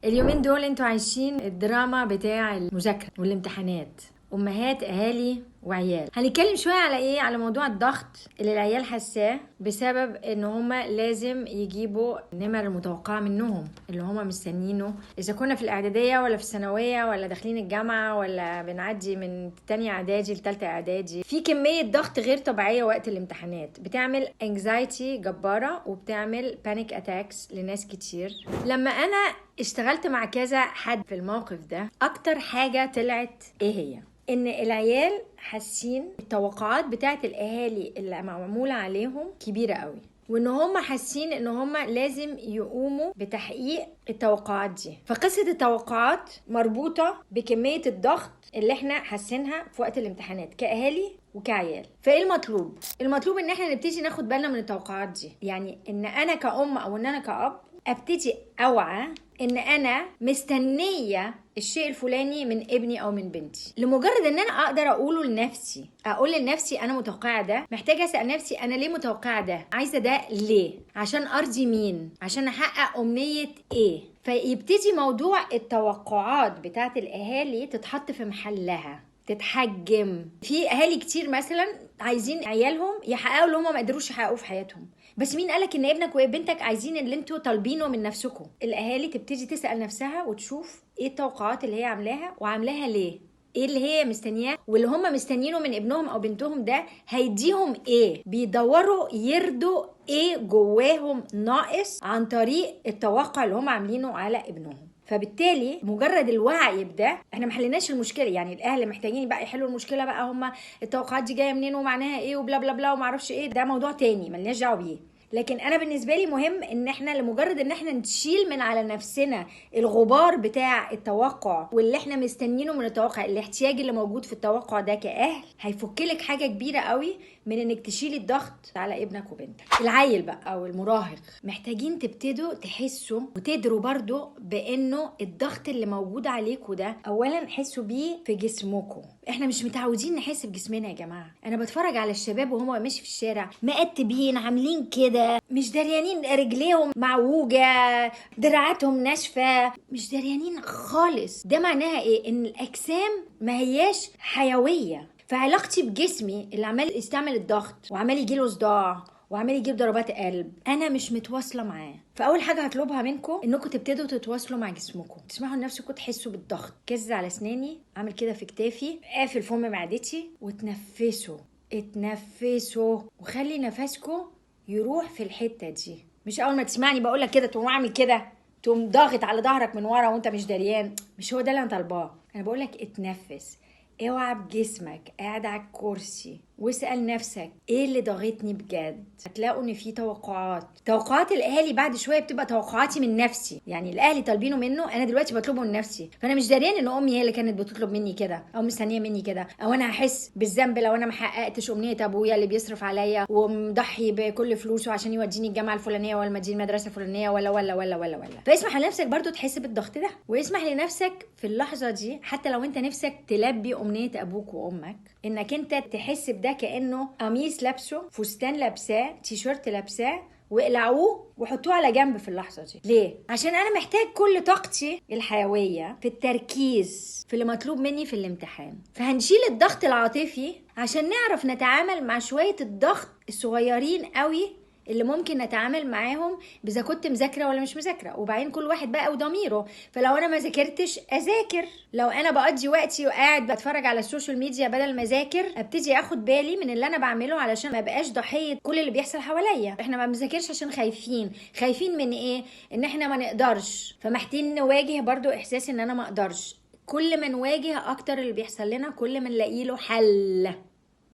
اليومين دول انتوا عايشين الدراما بتاع المذاكرة والامتحانات، امهات، اهالي وعيال. هنتكلم شوية على ايه؟ على موضوع الضغط اللي العيال حاساه بسبب ان هما لازم يجيبوا النمر المتوقعة منهم اللي هما مستنينه، اذا كنا في الاعدادية ولا في الثانوية ولا داخلين الجامعة ولا بنعدي من تانية اعدادي لتالتة اعدادي. في كمية ضغط غير طبيعية وقت الامتحانات بتعمل anxiety جبارة وبتعمل panic attacks لناس كتير. لما انا اشتغلت مع كذا حد في الموقف ده، اكتر حاجة طلعت ايه هي؟ ان العيال حاسين التوقعات بتاعت الاهالي اللي معمولة عليهم كبيرة قوي، وان هم حاسين ان هم لازم يقوموا بتحقيق التوقعات دي. فقصة التوقعات مربوطة بكمية الضغط اللي احنا حاسينها في وقت الامتحانات كاهالي وكعيال. فايه المطلوب؟ المطلوب ان احنا نبتدي ناخد بالنا من التوقعات دي، يعني ان انا كأم او ان انا كأب ابتدي اوعى ان انا مستنيه الشيء الفلاني من ابني او من بنتي. لمجرد ان انا اقدر اقوله لنفسي، اقول لنفسي انا متوقعه ده، محتاجه اسال نفسي انا ليه متوقعه ده، عايزه ده ليه، عشان ارضي مين، عشان احقق امنية ايه. فيبتدي موضوع التوقعات بتاعت الاهالي تتحط في محلها، تتحجم. في اهالي كتير مثلا عايزين عيالهم يحققوا اللي هم ما قدروش يحققوه في حياتهم، بس مين قالك ان ابنك وبنتك عايزين اللي انتوا طالبينه من نفسكم؟ الاهالي تبتدي تسال نفسها وتشوف ايه التوقعات اللي هي عاملاها وعاملاها ليه، ايه اللي هي مستنياه واللي هم مستنيينه من ابنهم او بنتهم ده هيديهم ايه، بيدوروا يرضوا ايه جواهم ناقص عن طريق التوقع اللي هم عاملينه على ابنهم. فبالتالي مجرد الوعي بده احنا ما حليناش المشكلة، يعني الاهل محتاجين بقى يحلوا المشكلة بقى، هم التوقعات دي جاية منين ومعناها ايه وبلا بلا بلا وما اعرفش ايه، ده موضوع تاني ملناش دعوه بيه. لكن انا بالنسبة لي مهم ان احنا لمجرد ان احنا نشيل من على نفسنا الغبار بتاع التوقع واللي احنا مستنينه من التوقع، الاحتياج اللي موجود في التوقع ده كاهل، هيفك لك حاجة كبيرة قوي من انك تشيلي الضغط على ابنك وبنتك. العيل بقى او المراهق محتاجين تبتدوا تحسوا وتدروا برضو بانه الضغط اللي موجود عليكم ده اولا حسوا بيه في جسمكم. احنا مش متعودين نحس بجسمنا يا جماعة. انا بتفرج على الشباب وهم ماشي في الشارع مقتبين عاملين كده، مش دريانين، رجليهم معوجة، دراعاتهم ناشفة، مش دريانين خالص. ده معناها ايه؟ ان الاجسام ما هياش حيوية. فعلاقتي بجسمي اللي عمال يستعمل الضغط وعمال يجيله صداع وعمال يجيب ضربات قلب، انا مش متواصلة معاه. فاول حاجة هطلبها منكم انكم تبتدوا تتواصلوا مع جسمكم، تسمحوا لنفسكم تحسوا بالضغط. كز على اسناني، اعمل كده في كتافي، قافل فم معدتي، وتنفسوا، اتنفسوا وخلي نفسكم يروح في الحتة دي. مش اول ما تسمعني بقولك كده تقوم اعمل كده، تقوم ضاغط على ظهرك من ورا وانت مش دريان. مش هو ده اللي انا طالباه. انا بقولك اتنفس، اوعى بجسمك، قاعد على الكرسي، واسأل نفسك ايه اللي ضاغطني بجد. هتلاقوا ان في توقعات. توقعات الاهالي بعد شوية بتبقى توقعاتي من نفسي، يعني الاهلي طالبينه منه، انا دلوقتي بطلبه من نفسي. فانا مش داريان ان امي هي اللي كانت بتطلب مني كده او مستنيه مني كده، او انا هحس بالذنب لو انا ما حققتش امنية ابويا اللي بيصرف عليا ومضحي بكل فلوسه عشان يوديني الجامعة الفلانية ولا المدينة المدرسة الفلانية ولا ولا ولا ولا ولا. فاسمح لنفسك برضو تحس بالضغط ده، واسمح لنفسك في اللحظة دي حتى لو انت نفسك تلبي امنية ابوك وامك، انك انت تحس بده كانه قميص لابسه، فستان لابساه، تيشيرت لابساه، واقلعوه وحطوه على جنب في اللحظة دي. ليه؟ عشان انا محتاج كل طاقتي الحيوية في التركيز في اللي مطلوب مني في الامتحان. فهنشيل الضغط العاطفي عشان نعرف نتعامل مع شوية الضغط الصغيرين قوي اللي ممكن نتعامل معاهم اذا كنت مذاكرة ولا مش مذاكرة. وبعدين كل واحد بقى وضميره، فلو انا ما ذاكرتش اذاكر، لو انا بقضي وقتي وقاعد بتفرج على ال social media بدل ما اذاكر، ابتدي اخد بالي من اللي انا بعمله علشان ما بقاش ضحية كل اللي بيحصل حواليا. احنا ما بنذاكرش عشان خايفين. خايفين من ايه؟ ان احنا ما نقدرش. فمحتاجين نواجه برضو احساس ان انا ما اقدرش. كل ما نواجه اكتر اللي بيحصل لنا كل ما نلاقي له حل.